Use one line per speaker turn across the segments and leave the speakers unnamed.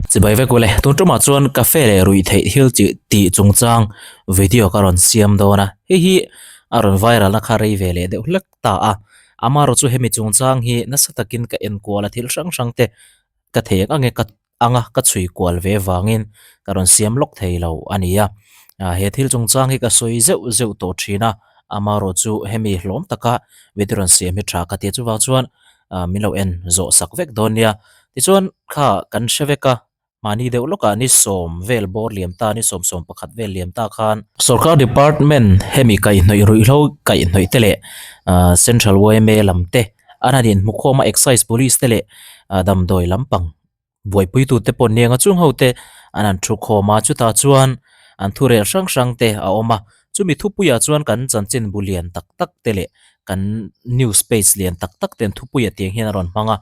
Chibai vek ule, tun tumah chuan cafe leh ruih theih thil chi tih chungchang video ka rawn siam dawn a, hei hi a rawn viral na kha rei ve leh deuh hlek ta a, amaherawh chu hemi chungchang hi nasa takin ka enkual a thil hrang hrang te ka thei ang ang e ka anga ka chhui kual ve vangin ka rawn siam lawk thei lo a ni a, he thil chungchang hi ka sawi zeuh zeuh tawh thin a, amaherawh chu hemi hlawm taka video rawn siam hi tha ka ti a, chuvang chuan min lo en zawh sak vek dawn nia. Tichuan kha kan hre vek a, mahni deuh lawkah ni sawm vel bawr liam ta, ni sawm sawm pakhat vel liam ta khan sorkar department hemi kaihhnawih ruihhlo kaihhnawih te leh central yma lam te an han inhmukhawm a, excise police te leh damdawi lampang buaipuitute pawh nia nga chung ho te an han thu khawm a chutah chuan an thu rel hrang hrang te a awm a chumi thupuiah chuan kan chanchin bu lian tak tak te leh kan news page lian tak tak ten thupuia tiang hian a rawn hmang a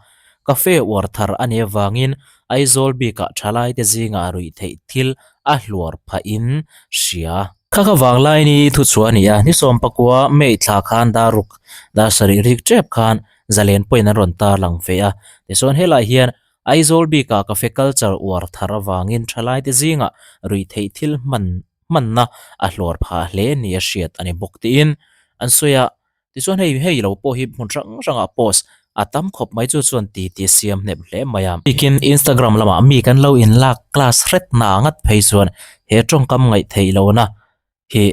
cafe uar thar a nih avangin Aizawl bikah thalai te zingah ruih theih thil a hluar phah in hria. Kha kha vanglai ni thu chhuah a ni a ni sawm pakua May thla khan dar ruk dar sarih rik tep khan zalen pawhin an rawn tarlang ve a tichuan helaiah hian Aizawl bikah cafe culture uar thar avangin thalaite zingah ruihtheih thil hman hmanna a hluar phah hle ni a hriat a ni bawk tiin an sawi a tichuan hei hei lo pawh hi hmun hrang hrangah post a tam khawp mai chu chuan ti ti siam hnep hle mai a. Bikin Instagram lamah mi kan lo inlak class hret hna ngat phei chuan he tawngkam ngaih theih lohna hi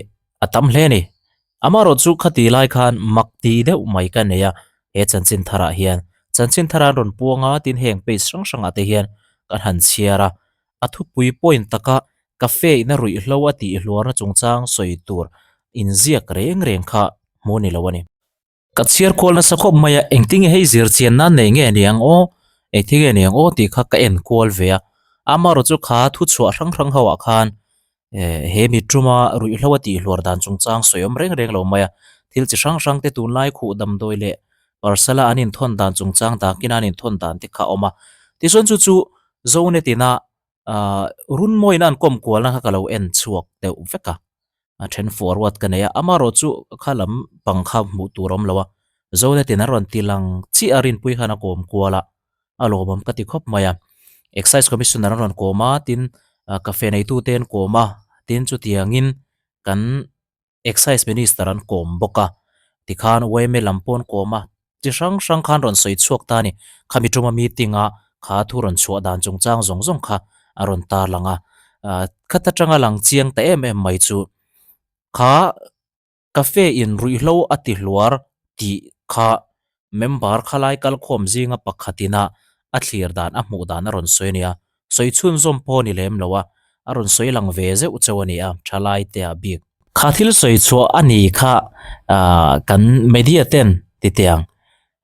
a tam hle a ni. Amaherawh chu khati lai khan mak ti deuh mai ka nei a, he chanchin tharah hian chanchin thar an rawn puang a tin heng page hrang hrangah te hian kan han chhiar a, a thupui point taka cafe ina ruihhlo a tih hluarna chungchang sawi tur inziak reng reng kha hmu ni lo a ni. Ka chhiar kual nasa khawp mai a, engtinge hei zir chian nan nei nge ni ang aw, engtinge ni ang aw tih kha ka en kual ve a, amaherawh chu kha thu chhuah hrang hrang ho ah khan eh he mi tuma ruihhlo a tih hluar dan chungchang sawi awm reng reng lo mai a, thil chi hrang hrang te tunlai khuh damdawi leh parcel a an inthawn dan chungchang dakin a an inthawn dan te kha a awm a, tichuan chu chu Zonet ina ah runmawiin a an kawm kualna kha ka lo en chhuak deuh vek a. A then forward ka nei a, amaherawh chu kha lam pang kha hmuh tur a awm lo a, Zonetin an rawn ti lang chiah a Rinpui khan a kawm kual a, a lawmawm ka ti khawp mai a. Excise Commissioner an rawn kawm a, tin cafe neitute an kawm a, tin chutiangin kan Excise Minister an kawm bawk a, tikhan yma lam pawh an kawm a, chi hrang hrang khan rawn sawi chhuak ta a ni. Khami tuma meeting a kha thu rawn chhuah dan chungchang zawng zawng kha a rawn tarlang a, khat atanga lang chiang ta em em mai chu kha cafe in ruihhlo a ti hluar tih kha member khalai kalkhawm zinga pakhatin a a thlir dan a hmuh dan a rawn sawi a ni a, sawi chhunzawm pawh a ni lem lo a, a rawn sawi lang ve zeuh chauh a ni a, thalai te ah bik. Kha thil sawi chhuah a ni kha ah kan media ten ti teh ang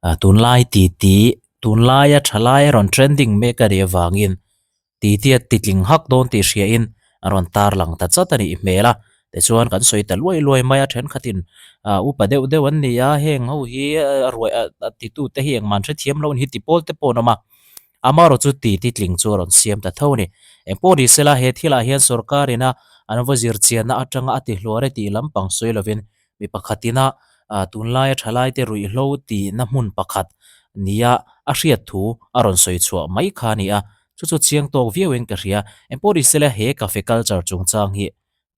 ah tunlai ti ti tunlaia thalai a rawn trending mek a nih avangin ti tia ti tling hak dawn tih hria in a rawn tar lang ta chat a nih hmel a tichuan kan sawi ta luai luai mai a thenkhatin ah upa deuh deuh an ni a heng ho hi a ruai a ti tu te hi engmah an hrethiam lo a ni hi ti pawl te pawh an awm a amaherawh chu ti ti tling chu a rawn siam ta tho a ni engpawh ni sela he thilah hian sorkar ina an va zir chianna atanga a ti hluar e tih lampang sawi lovin Mi pakhatina tunlaia thalaite ruihhlo tihna hmun pakhat nia a hriat thu a rawn sawi chhuah mai kha a ni a, chu chu chiang tawk viauin ka hria. Engpawh ni sela he cafe culture chungchang hi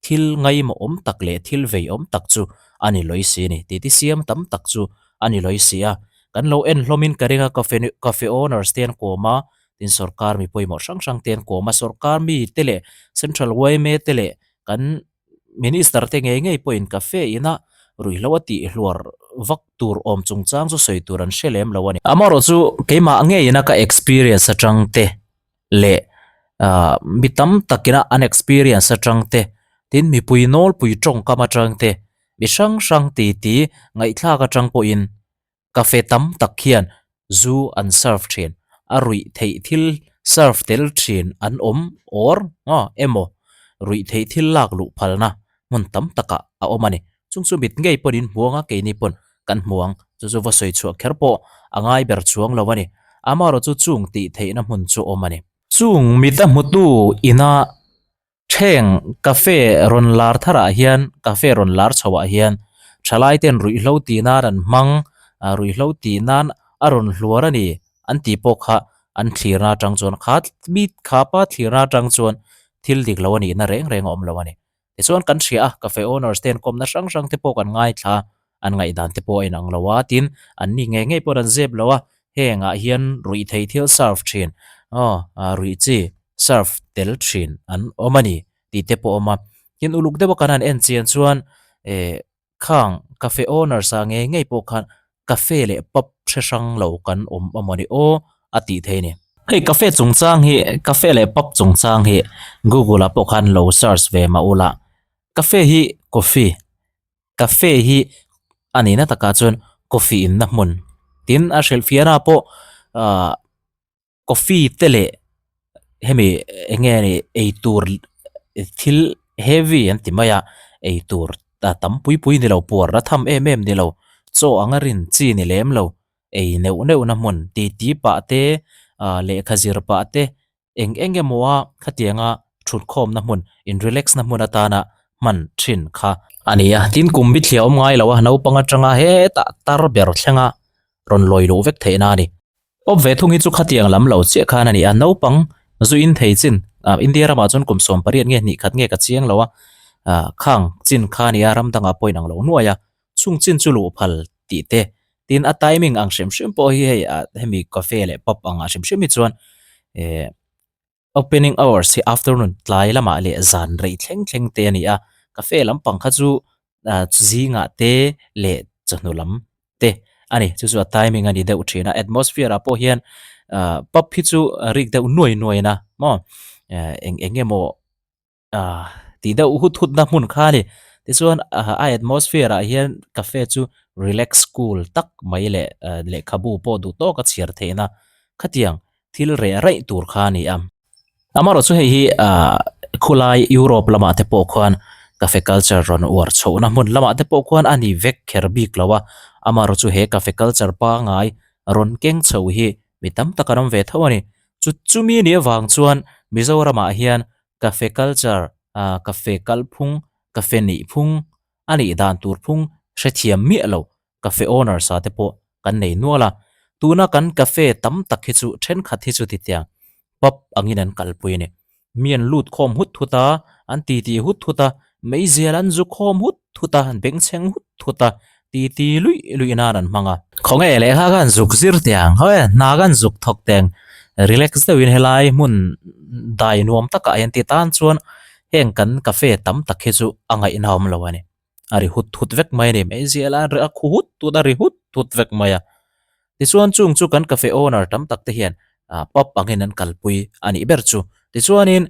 thil ngaimawhawm tak leh thil veiawm tak chu a ni lawi si a ni. Titi siam tam tak chu a ni lawi si a. Kan lo en hlawmin ka ring a, cafe cafe owners te an kawm a, tin sorkar mi pawimawh hrang hrang te an kawm a, sorkar mi te leh central yma te leh kan Minister te ngei ngei pawhin cafe ina ruihhlo a tih hluar vak tur awm chungchang chu sawi tur an hre lem lo a ni. Amaherawh chu keimah ngeina ka experience atang te leh ah mi tam takina an experience atang te tin mipui nawlpui tawngkam atang te mi hrang hrang titi ngaihthlak atang pawhin Cafe tam tak hian zu an serve thin, a ruih theih thil serve tel thin an awm or aw emaw ruih theih thil lak luh phalna hmun tam takah a awm a ni. Chung chu mit ngei pawhin hmu anga keini pawn kan hmu ang, chu chu va sawi chhuah kher pawh a ngai ber chuang lo a ni. Amaherawh chu chung tih theihna hmun chu awm a ni. Chung mit a hmutu ina Heng cafe rawn lar tharah hian cafe rawn lar chhoah hian thalai ten ruihhlo tih nan an hmang ah ruihhlo tih nan a rawn hluar a ni an tih pawh kha. An thlirna atang chuan kha mi kha pa thlirna atang chuan thil dik lo a nihna reng reng a awm lo a ni. Tichuan kan hria a, cafe owners te an kawmna hrang hrang te pawh kan ngaithla a, an ngaihdan te pawh a inang lo a, tin an ni ngei ngei pawh an zep lo a, hengah hian ruih thei thil serve thin aw ruih chi serve tel thin an awm a ni tih te pawh a awm a. Tin uluk deuh a kan han en chian chuan eh Khang cafe owners ah ngei ngei pawh khan cafe leh pub hre hrang lo kan awm a mawni aw a tih thei a ni. Hei cafe chungchang hi cafe leh pub chungchang hi google ah pawh khan lo search ve mah ula cafe hi coffee cafe hi a nihna takah chuan coffee inna hmun tin a hrilhfiahna pawh ahh. Coffee te leh hemi eng nge ni eitur thil heavy an ti mai a eitur tam pui pui ni lo puar la tham em em ni lo chaw anga rin chi ni lem lo ei neuh neuh na hmun ti ti pah te ah lehkha zir pah te eng eng emaw a khatianga thut khawm na hmun in relax na hmun atana hman thin kha a ni a tin kum bithliah awm ngai lo a naupang atanga hetah tar ber thlenga rawn lawi luh vek theihna a ni. Pawp ve thung hi chu khatiang lam lo chiah khan a ni a, naupang zu in thei chin ah India ramah chuan kum 18 nge hnih khat nge ka chiang lo a, ah khang chin kha a ni a ram dangah pawh inang lo nuai a, chung chin chu luh phal tih te tin a timing ang hrim hrim pawh hi hei ah hemi cafe leh pub angah hrim hrim hi chuan eh Opening hours hi afternoon tlai lamah leh zan rei thleng thleng te a ni a, cafe lampang kha chu ah zingah te leh chawhnu lam te a ni, chu chu a timing a ni deuh thin a, atmosphere ah pawh hian ah pub hi chu rik deuh nuai nuai na maw eh eng eng emaw ah tih deuh hut hut na hmun kha a ni, tichuan a atmosphere ah hian cafe chu relax cool tak mai leh lehkhabu pawh duh tawk a chhiar theihna khatiang thil reh raih tur kha a ni a. Amaherawh chu hei hi ah khulai Europe lamah te pawh khuan cafe culture rawn uar chhohna hmun lamah te pawh khuan a ni vek kher bik lo a, amaherawh chu he cafe culture pangai rawn keng chho hi mi tam tak an awm ve tho a ni. Chu chumi nih avang chuan Mizoramah hian cafe culture ah cafe kalphung cafe nihphung a nih dan tur phung hrethiam miah lo cafe owners ah te pawh kan nei nual a, tuna kan cafe tam tak hi chu thenkhat hi chu titiang pub angin an kalpui a ni. Mi an lut khawm hut hut a, an titi hut hut a, meizial an zu khawm hut hut a, an bengchheng hut hut a, titi luih luih nan an hmang a. Khawnge lehkha khan zuk zir teh ang, haw e, hna khan zuk thawk teh ang, relax deuhin helai hmun dai nuam takah hian ti tan chuan heng kan cafe tam tak hi chu a ngaihnawm lo a ni. a ri hut hut vek mai a ni meizial a a khu hut hut a ri hut hut vek mai a tichuan chung chu kan cafe owner tam tak te hian ah pub angin an kalpui a nih ber chu tichuanin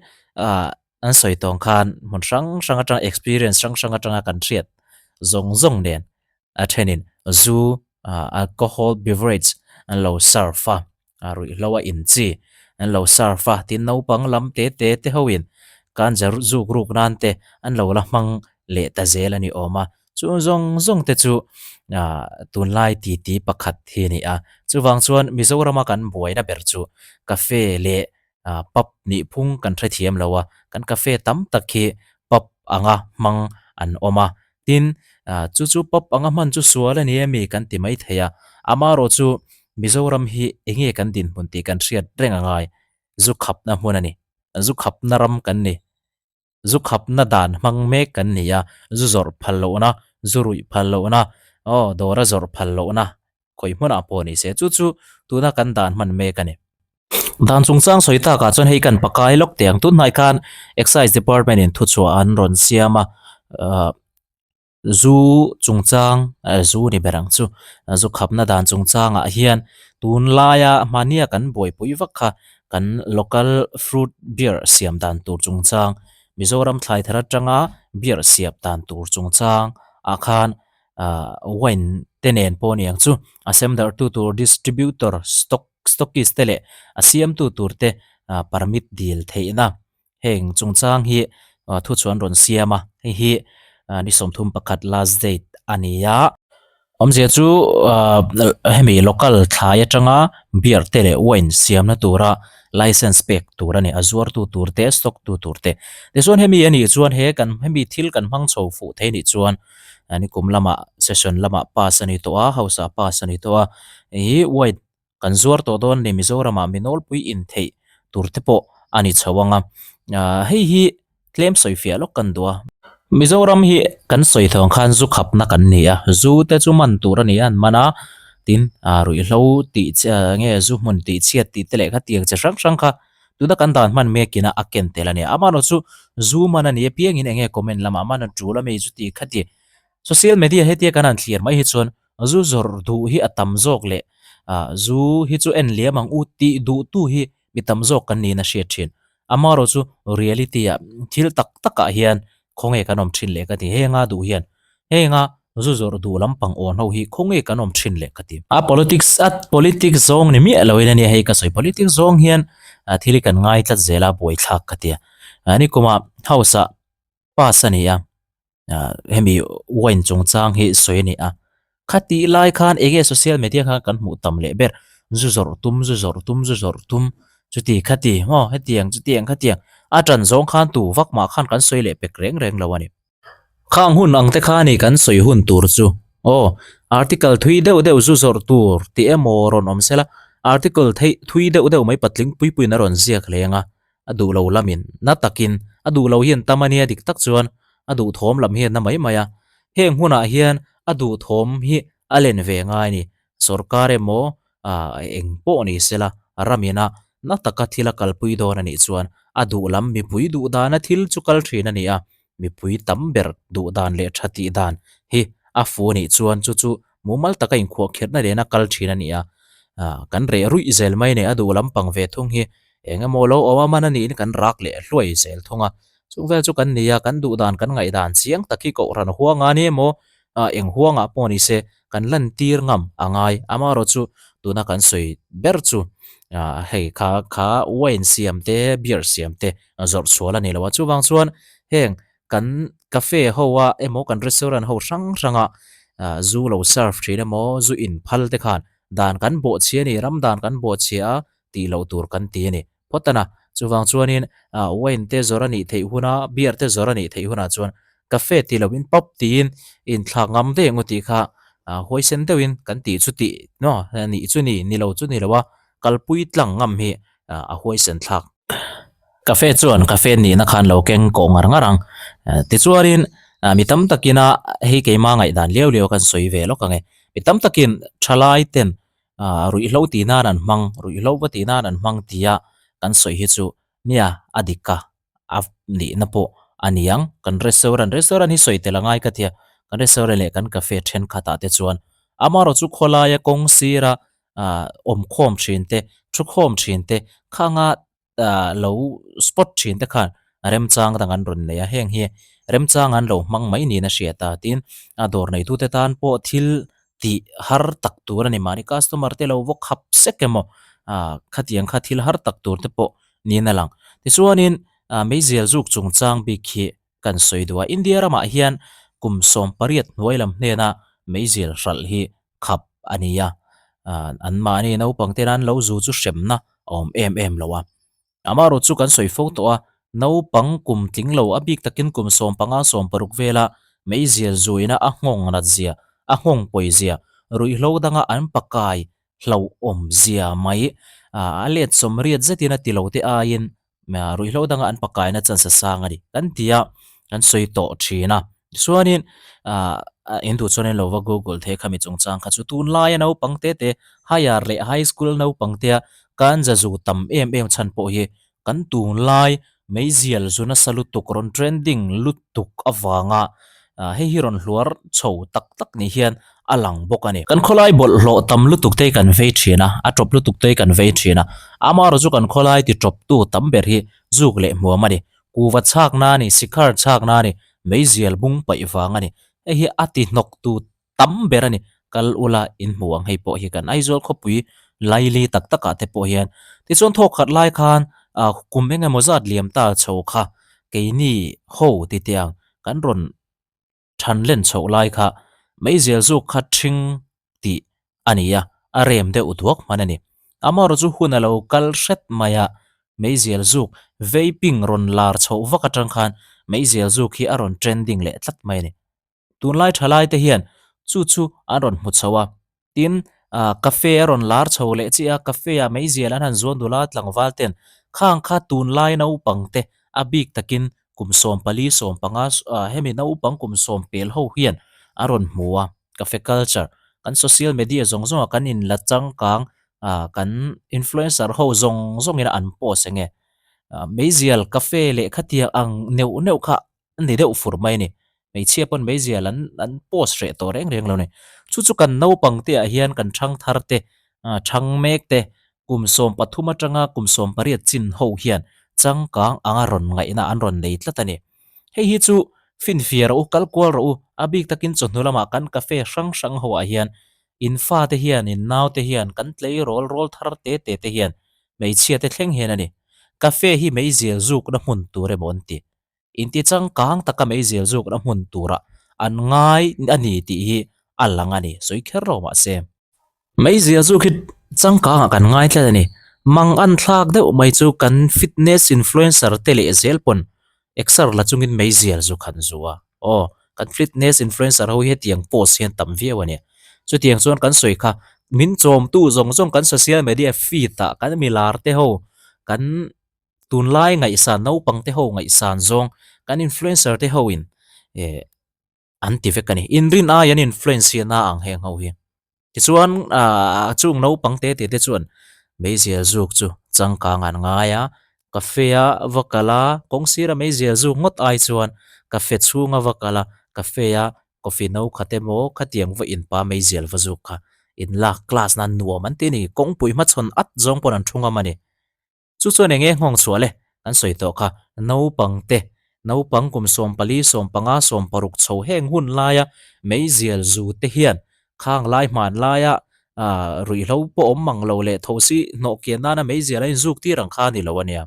ah an sawi tawng khan hmun hrang hrang atanga experience hrang hrang atanga kan hriat zawng zawng nen a thenin zu ah alcohol beverage an lo serve a. a ruihhlo a in chi an lo serve a tin naupang lam te te te ho in ganja zuk ruk nan te an lo la hmang leh ta zel a ni awm a chung zawng zawng te chu ah tunlai ti ti pakhat hi a ni a chuvang chuan Mizoram a kan buaina ber chu cafe leh ah pub nih phung kan hrethiam lo a kan cafe tam tak hi pub anga hmang an awm a Tin, chu chu pub anga hman chu sual a ni emi kan ti mai thei a, amaherawh chu Mizoram hi enge kan dinhmun tih kan hriat reng a ngai, zu khapna hmun a ni, zu khapna ram kan ni, zu khapna dan hmang mek kan ni a, zu zawrh phal lohna, zu ruih phal lohna, aw dawra zawrh phal lohna khawi hmunah pawh ni se, chu chu tuna kan dan hman mek a ni. Dan chungchang sawi takah chuan hei kan pakai lawk teh ang. Tunhnai khan Excise Department in thuchhuah an rawn siam a, ahh zu chungchang zu ni ber ang chu, zu khapna dan chungchangah hian tunlaia hmania kan buaipui vak kha kan local fruit beer siam dan tur chungchang, Mizoram thlai thar atanga beer siam dan tur chungchang ah khan ah wine te nen pawh a ni ang chu, a sem darh tu tur distributor stock stockist te leh a siamtu tur te ah permit dil theihna heng chungchang hi ah thu chuan rawn siam a hei hi ah ni 31 last date a ni a awmzia chu ah hemi local thlai atanga beer te leh wine siamna tura license pek tur a ni a zuartu tur te stock tu tur te tichuan hemi a nih chuan he kan hemi thil kan hmang chho fuh thei nih chuan nikum lamah session lamah pass a ni tawh a house ah pass a ni tawh a ih wine. Kan zuar tawh dawn a ni Mizoramah mi nawlpui intheih tur te pawh a ni chho ang a. Hei hi tlem sawi fiah lawk kan duh a. Mizoram hi kan sawi thawng khan zu khapna kan ni a, zu te chu man tur a ni a an man a, tin ruihhlo tih nge zu hmun tih chhiat tih te leh kha tiang chi hrang hrang kha tuna kan dan hman mekin a a ken tel a ni. Amaherawhchu chu zu man a ni apiangin eng nge comment lamah man a tul a mi chuti khati social media hetia kan han thlir mai hi chuan zu zawrh duh hi a tam zawk leh zu hi chu en liam ang u tih duhtu hi mi tam zawk kan niin a hriat thin. Amaherawh chu reality ah thil tak tak ah hian khawnge kan awm thin leh ka ti. Henga duh hian henga zu zawrh duh lampang awn ho hi khawnge kan awm thin leh ka ti. A politics a politics zawng ni miah lo in ania hei ka sawi politics zawng hian thil hi kan ngai tlat zel a buaithlak ka ti a. Nikumah house ah pass a ni a. hemi wine chungchang hi sawi a ni a khatih lai khan eng nge social media khan kan hmuh tam leh ber zu zawrh tum zu zawrh tum zu zawrh tum chuti khati maw hetiang chutiang khatiang a tan zawng khan tu vak mah khan kan sawi leh pek reng reng lo a ni. Khang hun ang te kha a ni kan sawi hun tur chu aw article thui deuh deuh zu zawrh tur tih emaw rawn awm sela article theih thui deuh deuh mai patling pui puiin a rawn ziak hleng a. A duh lo lamin na takin a duh lo hian tam a nia dik tak chuan a duh thawm lam hian na mai mai a. Heng hunah hian a duh thawm hi a len ve ngai a ni. Sorkar emaw eng pawh ni sela ramina na taka thil a kalpui dawn a nih chuan a duh lam mipui duh dana thil chu kal thin a ni a. Mipui tam ber duh dan leh tha tih dan hi a fu a nih chuan chu chu mumal taka inkhuahkhirhna lena kal thin a ni a, kan reh ruih zel mai nei a duh lampang ve thung hi eng emaw lo awm a man a niin kan rak leh hluai zel thung a, chung vel chu kan ni a, kan duh dan kan ngaihdan chiang tak hi kohhran huanga ni emaw eng huangah pawh ni se kan lantir ngam a ngai, amaherawh chu tuna kan sawi ber chu hei kha kha wine siam te beer siam te zawrh chhual a ni lo a, chuvang chuan heng kan cafe ho a emaw kan restaurant ho hrang hrang a zu lo serve thin emaw zu in phal te khan dan kan bawhchhia a ni ram dan kan bawhchhia a tih loh tur kan ti a ni phawt a na chuvang chuanin wine te zawrh a nih theih huna beer te zawrh a nih theih hunah chuan cafe tih loh in pub tiin inthlak ngam daih ang u tih kha huaisen deuhin kan tih chu tih nih chu ni ni lo chu ni lo a kalpui tlang ngam hi a huaisen thlak. Cafe chuan cafe nihna khan lo keng kawh ngar ngar ang. Tichuanin mi tam takina hei keima ngaihdan liau liau kan sawi ve lawk ang e. Mi tam takin thalai ten ruihhlo tih nan an hmang, ruihhlo va tih nan an hmang tia kan sawi hi chu nia a dik a, a nihna pawh a ni ang. Kan restaurant, restaurant hi sawi tel a ngai ka tia, kan restaurant leh kan cafe thenkhatah te chuan amaherawhchu khawlaia kawng sira awmkhawm thin te, thukhawm thin te khanga lo spot thin te khan remchang dang an rawn nei a, heng hi remchang an lo hmang mai niin a hriat a, tin a dawr neitute tan pawh thil tih har tak tur a ni mahni customer te lo va khap sek emaw khatiang kha thil har tak tur te pawh niin a lang. Tichuanin meizial zuk chungchang bik hi kan sawi duh a, India ramah hian kum 18 hnuai lam hnena meizial hralh hi khap a ni a, anmahni naupang te nan lo zu chu hremna a awm em em lo a. Amaherawh chu kan sawi fo tawh a, naupang kum tling lo a bik takin kum 15 16 vela meizial zuina a nghawng nat zia, a nghawng pawi zia, ruihhlo danga an pakai hlauhawm zia mai a let sawmriat zetin a ti lo te aiin ruihhlo danga an pakaina chance a sang a ni kan ti a, kan sawi tawh thin a. Tichuanin in duh chuan in lo va google thei khami chungchang kha chu tunlaia naupang te te higher leh high school naupang tea ganja zu tam em em chhan pawh hi kan tunlai meizial zu nasa lutuk rawn trending lutuk avanga hei hi rawn hluar chho tak tak ni hian a lang bawk a ni. Kan khawlai bawlhhlawh tam lutuk te hi kan vei thin a, a tawp lutuk te hi kan vei thin a. Amaherawhchu kan khawlai ti tawptu tam ber hi zuk leh hmuam a ni. Kuva chhakna a ni, sikhar chhakna a ni, meizial bung paih vang a ni. Hei hi a ti hnawktu tam ber a ni. Kal ula in hmu ang hei pawh hi kan Aizawl khawpui laili tak takah te pawh hian. Tichuan thawk khat lai khan kum eng emaw zat liam ta chho kha keini ho ti teh ang kan rawn than len chhoh lai kha meizial zuk kha ṭhing tih a ni a, a rem deuh duak hman a ni. Amaherawh chu hun a lo kal hret mai a, meizial zuk vaping rawn lar chhoh vak atang khan meizial zuk hi a rawn trending leh tlat mai a ni. Tunlai thalai te hian chu chu an rawn hmu chho a, tin ah cafe a rawn lar chho leh chiah a cafe ah meizial an han zuan dul a tlangval ten khang kha tunlai naupang te a bik takin kum 14 15 ah hemi naupang kum sawm pel ho hian a rawn hmu a cafe culture kan social media zawng zawng ah kan in la changkang ah kan influencer ho zawng zawng in an post eng nge ah meizial cafe leh khatiang ang neuh neuh kha a ni deuh fur mai a ni. Hmeichhia pawn meizial an an post hreh tawh reng reng lo a ni. Chu chu kan naupang te ah hian kan thang thar te ah thang mek te kum 13 atanga kum 18 chin ho hian changkang anga rawn ngaihna an rawn nei tlat a ni. Hei hi chu finfiah rawh u, kal kual rawh u, a bik takin chawhnu lamah kan cafe hrang hrang ho ah hian in fate hian, in naute hian, kan tleirawl rawl thar te te te hian hmeichhia te thleng hian a ni. Cafe hi meizial zukna hmun tur emaw an ti. Inti changkang taka meizial zukna hmun tura an ngai a ni tih hi a lang a ni, sawi kher lo mahse. Meizial zuk hi changkangah kan ngai tlat a ni. Mang an thlak deuh mai chu kan fitness influencer te leh zel pawn exer la chungin meizial zuk han zu a. Aw, kan fitness influencer ho hi hetiang post hian tam viau a ni. Chutiang chuan kan sawi kha min chawmtu zawng zawng kan social media feed ah kan milar te ho kan Tunlai ngaihsan naupang te ho ngaihsan zawng kan influencer te ho in eh an ti vek a ni. Inrin ai an influence hi a na ang heng ho hi. Tichuan ah chung naupang te te te chuan meizial zuk chu changkang an ngai a, cafe a va kal a, kawng sira meizial zuk ngawt ai chuan cafe chhunga va kal a, cafe a coffee no khat emaw khatiang va inpa meizial va zuk kha inlak class nan nuam an ti a ni. Kawngpui hmachhawn at zawng pawn an thu ngam a ni. Chu chuan eng nge nghawng chhuah le? Kan sawi tawh kha, naupang te, naupang kum 14, 15, 16 chho heng hun laia meizial zu te hian khang lai hman laia ruihhlo pawh awm mang lo leh thosi hnawh kian nana meizial a inzuk tir ang kha a ni lo a nia.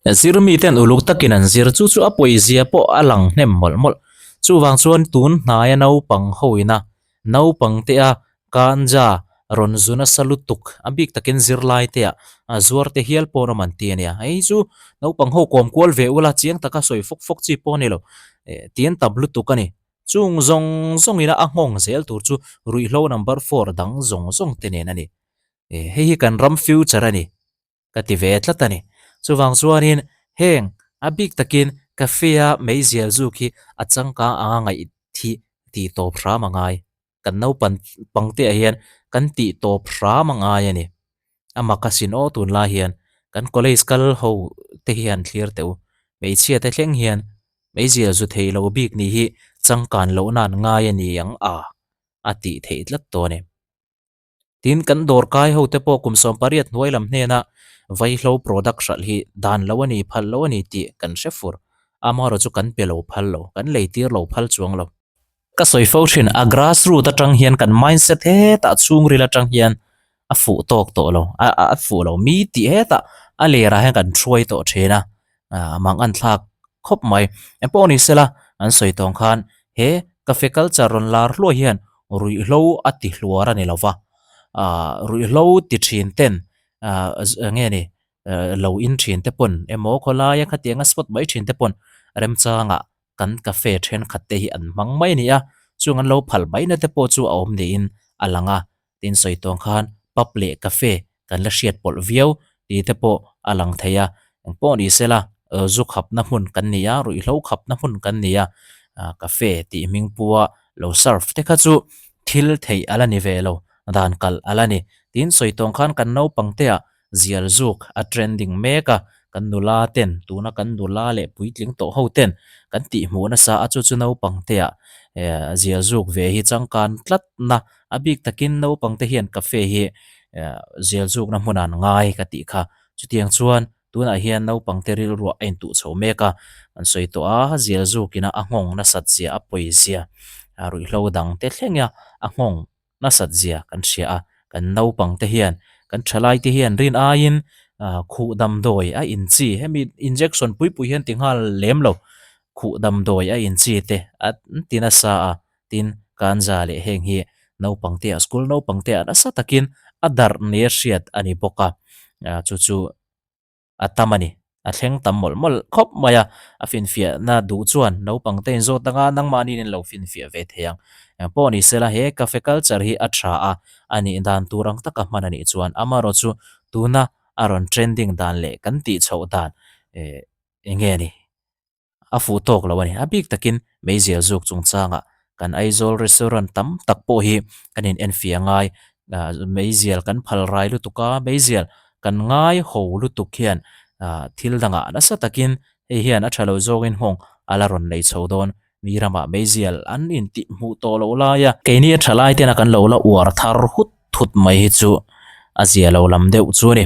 Zirmi ten uluk takin an zir, chu chu a pawizia pawh a lang hnem mawlh mawlh. Chuvang chuan tun hnaia naupang hoina Naupang te a ganja rawn zu nasa lutuk a bik takin zirlai te ah zuar te hial pawh rawm an ti a nia. Hei chu naupang ho kawm kual ve ula chiang taka sawi fawk fawk chi pawh a ni lo. Tian tam lutuk a ni. Chung zawng zawng ina a nghawng zel tur chu ruihhlo number four dang zawng zawng te nen a ni. Hei hi kan ram future a ni. Ka ti ve tlat a ni. Chuvang chuanin heng a bik takin cafe-a meizial zuk hi a changkang anga ngaih thi tih tawp hram a ngai. Kan naupan pangteah hian kan tih tawp hram a ngai a ni. A mak asin aw tunlai hian kan college kal ho te hian thlir teh u. Hmeichhia te thleng hian meizial zu thei lo bik nih hi changkan lohna an ngai a ni ang a a tih theih tlat tawh a ni. Tin, kan dawrkai hote pawh kum 18 hnuai lam hnena vaihlo product hralh hi dan lo a ni, phal lo a ni tih kan hre fur. Amaherawh chu kan pe lo phal lo, kan lei tir lo phal chuang lo. Ka sawi fo thin, a grass root atang hian kan mindset hetah chhungril atang hian a fuh tawk tawh lo, a fuh lo mi tih hetah a lerah hian kan hruai tawh thin a, mang an thlak khawp mai. Engpawh ni sela an sawi tawng khan he cafe culture rawn lar hluai hian ruihhlo a ti hluar a ni lo va, ruihhlo ti thin ten eng nge ni lo in thin te pawn emaw khawlaia khatianga spot mai thin te pawn remchangah kan cafe thenkhat te hi an hmang mai a ni a, chung an lo phal mai na te pawh chu a awm niin a lang a. Tin sawi tawng khan pub leh cafe kan la hriat pawlh viau tih te pawh a lang thei a, engpawh ni sela zu khapna hmun kan ni a, ruihhlo khapna hmun kan ni a, cafe tih hming pua lo serve te kha chu thil theih a la ni ve lo, dan kalh a la ni. Tin sawi tawng khan kan naupang te ah zial zuk a trending mek a, kan nula ten tuna kan nula leh puitling tawh ho ten kan tihhmuh nasa a chu chu naupang te ah zial zuk ve hi changkan tlat na a bik takin naupang te hian cafe hi zial zukna hmunah an ngai ka tih kha chutiang chuan tunah hian naupang te rilruah a intuh chho mek a an sawi tawh a zial zukin a nghawng nasat zia a pawi zia ruihhlo dang te thleng a a nghawng nasat zia kan hria a, kan naupang te hian kan thalai te hian rin aiin khuh damdawi a in chi hemi injection pui pui hian ti nghal lem lo khuh damdawi a in chi te an ti nasa a tin ganja leh heng hi naupang te ah school naupang te ah nasa takin a darh nia hriat a ni bawk a chu chu. a tam a ni. A thleng tam mawlh mawlh khawp mai a, a finfiahna duh chuan naupang te inzawt anga nangmahniin in lo finfiah ve thei ang. Engpawh ni sela he cafe culture hi a tha a, a nih dan tur ang taka hman a nih chuan amaherawhchu tuna a rawn trending dan leh kan tih chhoh dan eh eng nge ni a fuh tawk lo a ni. A bik takin meizial zuk chungchangah kan Aizawl restaurant tam tak pawh hi kan in enfiah ngai ah meizial kan phal rai lutuk a, meizial kan ngai ho lutuk hian ah thil dangah nasa takin hei hian a tha lo zawngin nghawng a la rawn nei chho dawn. Mi ramah meizial an intih hmuh tawh loh lai a, keini a tha lai tena kan lo la uar thar hut thut mai hi chu a zia lo lam deuh chu a ni.